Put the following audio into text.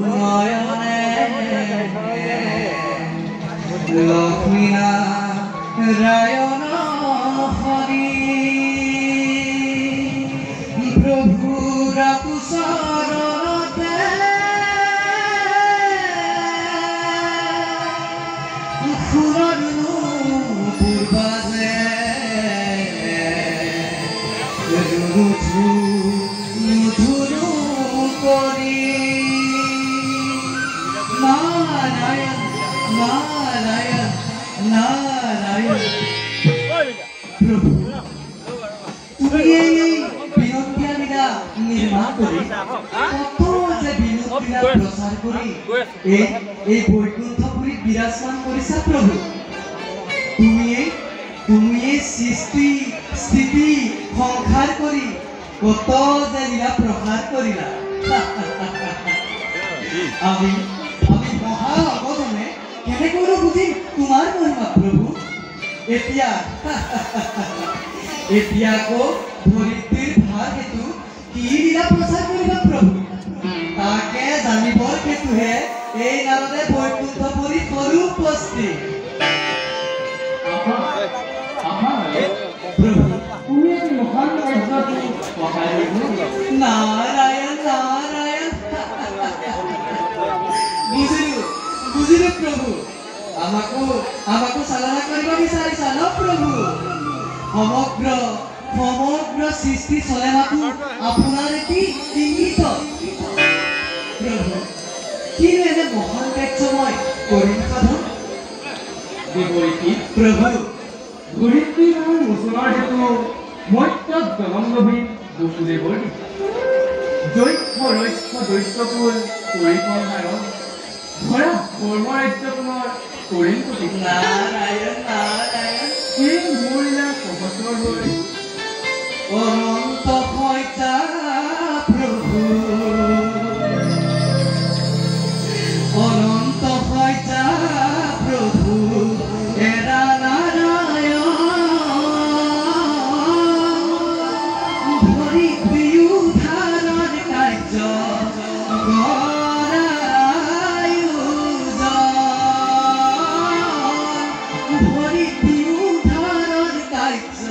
নয়নে লক্ষ্মী নাৰায়ণ হৰি, প্ৰভুৰ চৰণতে সুৰৰ নূপুৰ বাজে, ৰুধু কৰি। নাৰায়ণ নাৰায়ণ নাৰায়ণ। প্ৰভু, তুমি এই বিনতিয়া লীলা নিৰ্মাণ কৰি কত যে বিনোদ লীলা প্ৰচাৰ কৰি এই বৈকুণ্ঠপুৰীত বিৰাজমান কৰিছা। প্ৰভু, তুমি এই সৃষ্টি স্থিতি সংসাৰ কৰি কত যে লীলা প্ৰসাৰ কৰিলা। আমি মহা অগজনে কেনেকৈনো বুজিম তোমাৰ মহিমা প্ৰভু? এতিয়া এতিয়া আকৌ ধৰিত্ৰীৰ ভাৰ হেতু কি লীলা প্ৰচাৰ কৰিবা প্ৰভু, তাকে জানিবৰ হেতুহে এই নাৰদে বৈকুণ্ঠপুৰীত সৰু উপস্থিত। প্ৰভু, তুমি এই মহান কাৰ্যটো সহায় কৰিব। নাৰায়ণ নাৰায়ণ। বুজিলো বুজিলো প্ৰভু, আমাকো চালনা কৰিব বিচাৰিছা ন প্ৰভু? সমগ্ৰ সমগ্ৰ সৃষ্টি চলে মাথো আপোনাৰ এটি ইংগিত। প্ৰভু, কিনো এনে মহান কাৰ্য মই কৰিম সাধন? দেৱঋষি। প্ৰভু। ধৰিত্ৰী নামৰ মোচনৰ হেতু মৰ্ত্যত জনম লভি বসুদেৱৰ যক্ষ ৰক্ষ দৈত্যকুল কৰি সংহাৰণ, ধৰা ধৰ্ম ৰাজ্য পুনৰ কৰিম প্ৰতিষ্ঠা। নাৰায়ণ নাৰায়ণ। এই মোৰ লীলা সহচৰ হৈ অনন্ত শয্যা প্ৰভু, অনন্ত শয্যা প্ৰভু, এৰা নাৰায়ণ, ধৰিত্ৰী উদ্ধাৰৰ কাৰ্য কৰায়ো, ধৰিত্ৰী উদ্ধাৰৰ কাৰ্য।